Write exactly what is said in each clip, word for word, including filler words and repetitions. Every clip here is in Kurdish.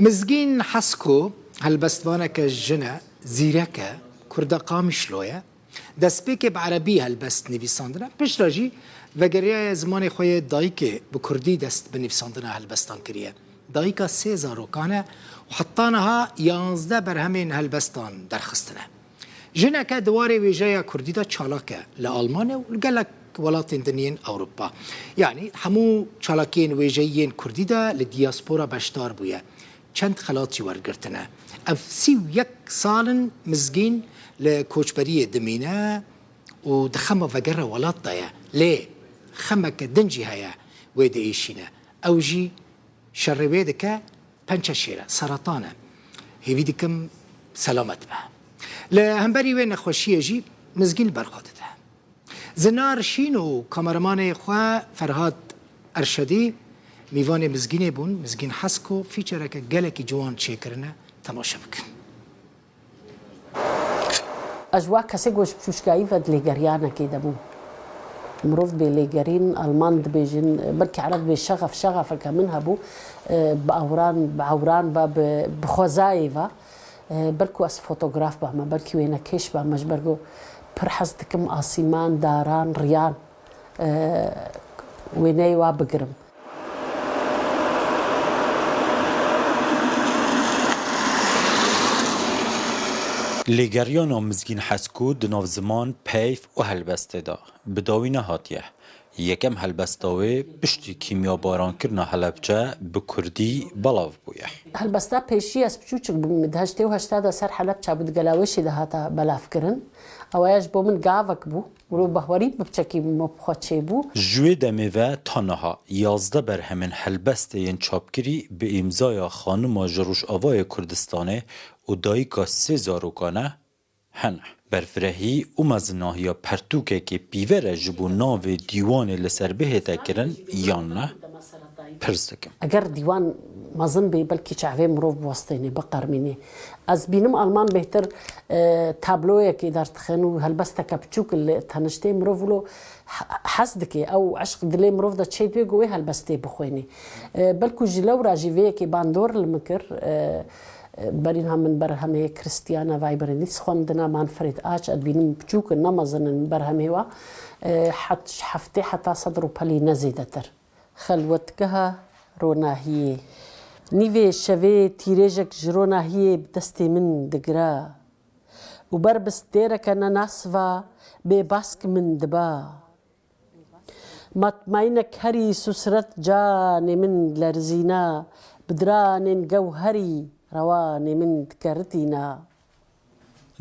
Mizgîn Hesko helbestvaneke jin e, zîrek e, Kurda Qamişlo ye. Destpêkê bi erebî helbest nivîsandine, piştre jî vegeriyaye zimanê xwe yê dayikê, bi kurdî dest bi nivîsandina helbestan kiriye. Dayika sê zarokan e û heta niha yanzdeh berhemên helbestan derxistine. Jineke di warê wêjeya kurdî de çalak e li Almanya û li gelek welatên din yên Ewropa. Yanî hemû çalakiyên wêjeyî yên kurdî de li diyaspora beşdar bûye. Çend xelat jî wergirtine. Ev sî û yek sal in Mizgîn li koçberiyê dimîne û di xema vegera welat de ye. Lê xemeke din jî heye wê diêşîne. Ew jî şerê wê dike pençe şêr e, seratan e. Hêvî dikim selamet be. Li hemberî wê nexweşiyê jî Mizgîn li ber xwe dide. Zinar Şîn û kameramanê xwe Ferhad Erşedî mîvanê Mizgînê bûn. Mizgîn Hesko featureke gelekî ciwan çêkirine, temaşe bikin. Ez wa kesê ku ji piçûçkayî ve di lêgeriyanekê de bûm. Mirov dibê lêgerîn, Alman dibêjin, belkî Ereb dibê şexef, şexefeke min hebû, e, bi ewran, bi ewran ve, bi, bi xwezayê ve. E, belkû ez fotograf bame, belkî wênekêş bame, ji ber ku pir hez dikim asîman, daran, riyan, e, wêneyê wa bigirim. Lêgeriyana Mizgîn Hesko di nav ziman, peyv û helbestê de bi dawî nehatiye. Yekem helbesta wê piştî kîmyabarankirina Helebçe bi kurdî belav bûye. Helbesta pêşî ez piçûçik bûm, di heştê û heşta de ser Helebçe bû, di Gelawêşê de hate belavkirin. Ew ya ji bo min gavek bû. Wilo behwerî bi piçekî min bi xwe çêbû. Ji wê demê ve ta niha yazdeh berhemên helbestê yên çapkirî bi îmzaya xanima ji Rojavayê Kurdistanê û dayika sê zarokan e hene. Berfirehî û mezinahiya pertûkekê pîver e ji bo navê dîwanê li ser bihête kirin yan ne? Pirs dikim. Eger dîwan mezin bê, belkî çavê mirov biwestêne, biqermîne. Ez bînim Alman bêhtir, e, tabloyekê derdixin û helbesteke piçûk li teniştê mirov wilo he-, hez dike. Ew eşq dilê mirov de çêdibe ku wê helbestê bixwêne. E, belkû ji lewra jî vê yekê bandor li min kir. E, e, berî niha min berhemê Christiana Weibrenitz xwendina Manfred Aach, ez dibînim piçûk in, ne mezin in berhemê wa. E, het-, ji heftê heta sed rûpelî ne zêdetir. Xelwetgeha ronahiyê. Nîvê şevê tîrêjek ji ronahiyê bi destê min digira û ber bi stêreke nenas ve bêbask min diba. Matmaynek herî susret canê min lerizîna, bi diranên gewherî rewanê min dikeritîna.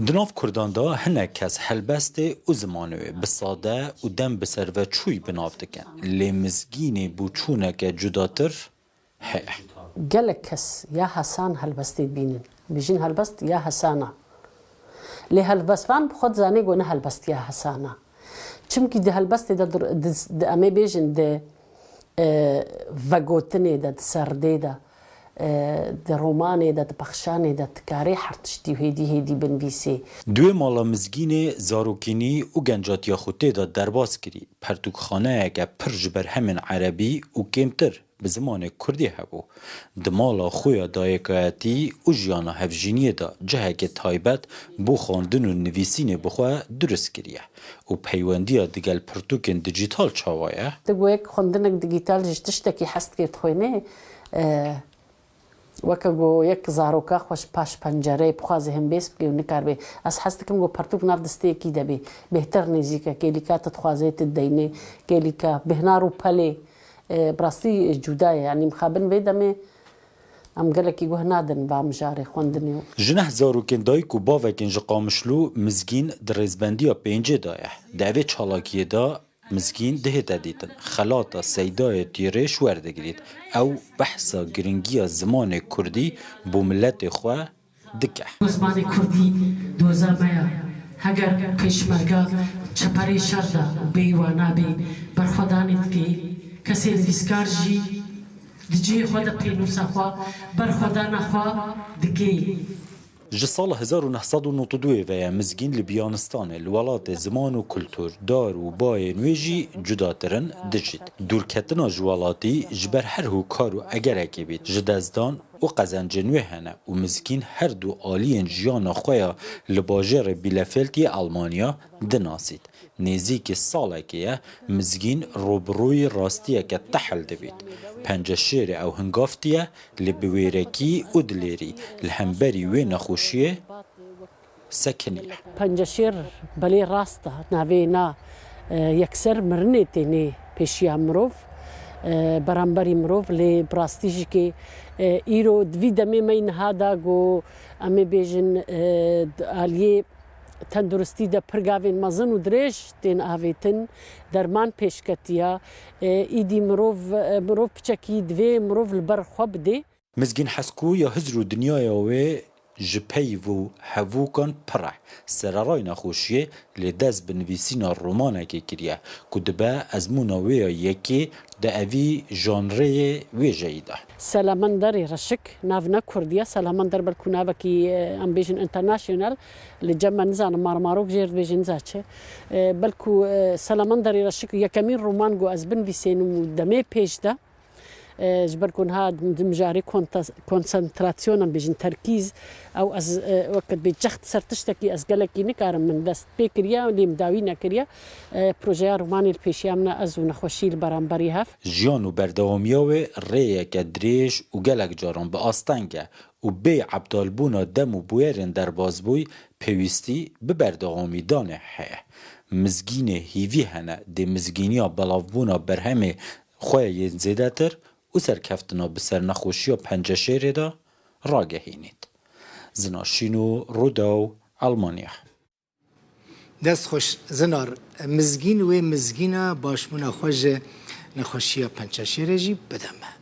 Di nav Kurdan de hinek kes helbestê û zimanê wê bi sade û dem bi serveçûyî bi nav dikin. Lê Mizgînê boçûneke cudatir heye. Gelek kes ya hesan helbestê dibînin. Bêjin helbest ya hesan e. Lê helbestvan bi xwe dizane ku ne helbest ya hesan e. Çimkî di helbestê de, di, di, em ê bêjin di, e, vegotinê de, di serdê de, e, di romanê de, di pexşanê de, dikarê her tiştî hêdî hêdî binivîsê. Di wê mala Mizgînê zarokînî û gencatiya xwe tê de derbas kirî, pertûkxaneyeke pir ji berhemên erebî û kêmtir bi zimanê kurdî hebû. Di mala xwe ya dayikayetî û jiyana hevjîniyê de cihekê taybet bo xwendin û nivîsînê bi xwe durist kiriye û peywendiya digel pirtûkên dîjîtal çawa ye? Tu got, yek xwendinek dîjîtal ji tiştekî hez dike dixwîne, e, weke ku yek zaroka xwe ji paş pencereyê bixwaze hembêz bike û nikaribe. Ez hez dikim ku pertûk nav destê yekî de bê. Bêhtir nêzîk e, kêlîka tu dixwazê tu dideynê, kêlîka bêhna rûpelê. E, bi rastî cuda ye. Yanî mixabin vê demê em gelekî guh nadin va mijarê xwendinê. Ji neh zarokên dayik û bavekên ji Qamişlo Mizgîn di rêzbendiya pêncê de ye. Di evê çalakiyê de Mizgîn dihête dîtin. Xelata Seydayê Tîrêş werdigirît. Ew behsa giringiya zimanê kurdî bo miletê xwe dike. Zimanê kurdî doza me ya. Heger pêşmerga çeperê şer de û bêyî wa nabê, berxwedanê dike. Kesê nivîskar jî di cihê xwe de pênûsa xwe, berxwedana xwe dike. Ji sala hezar û neh sed û nod û duyê ve ye Mizgîn li Biyanistanê, li welatê ziman û kultur, dar û bayên wê jî cudatir in, dijît. Dûrketina ji welatî ji ber her hokar û egerekê bît, ji destdan û qezencên wê hene û Mizgîn her du aliyên jiyana xwe ya li bajêrê Bielefeldê yê Elmanya dinasît. Nêzîkî salekê ye Mizgîn rûbirûyî rastiyeke tehil dibît. Penceşêrê ew hingav tiye, lê bi wêrekî û dilêrî li hemberî wê nexweşiyê sekiniye. Penceşêr belê rast e, navê na, e, yekser mirinê tênê pêşiya mirov, e, beramberî mirov, lê bi rastî jî kê, e, îro di vî demê me niha da ku em ê bêjin, e, di aliyê tenduristî de pir gavên mezin û dirêj tên avêtin, derman pêşketiya, e, îdî mirov, e, mirov piçekî divê mirov li ber xwe bidê. Mizgîn Heskû ya hizr û dinyaya wê ji peyv û hevûkan pir e. Sererayî nexweşiyê lê dest bi nivîsîna romanekê kiriye ku dibe ezmûna wê ya yekê di evî janreyê wêjeyî de. Selamandarê Reşik, nav ne kurdî ye. Selamandar belkû navekî, e, em bêjin international, li cem me nizanim Marmarok jêr dibêjin niza çi. E, belkû, e, Selamandarê Reşik yekemîn roman ku ez binivîsênim û demê pêş de. E, ji ber ku niha di mijarê konta-, konsantrasyona bêjin terkîz, ew ez, e, weke bê cext ser tiştekî ez gelekî nikarim min dest pê kiriye, lê min dawî nekiriye. E, projeya romanê li pêşiya min e, ez û nexweşî li beramberî hev. Jiyan û berdewamiya wê rêyeke dirêj û gelek caran bi asteng e û bê ebdalbûna dem û bûyerên derbasbûyî pêwîstî bi berdewamîdanê heye. Mizgînê hîvî hene dê mizgîniya belavbûna berhemê xwe yên zêdetir û serkeftina bi ser nexweşiya penceşêrê de ragehînît. Zina Şîno, Rûdaw, Elmanya. Dest xweş Zinar, Mizgîn wê Mizgîna başbûna xwe ji nexweşiya penceşêrê jî bide me.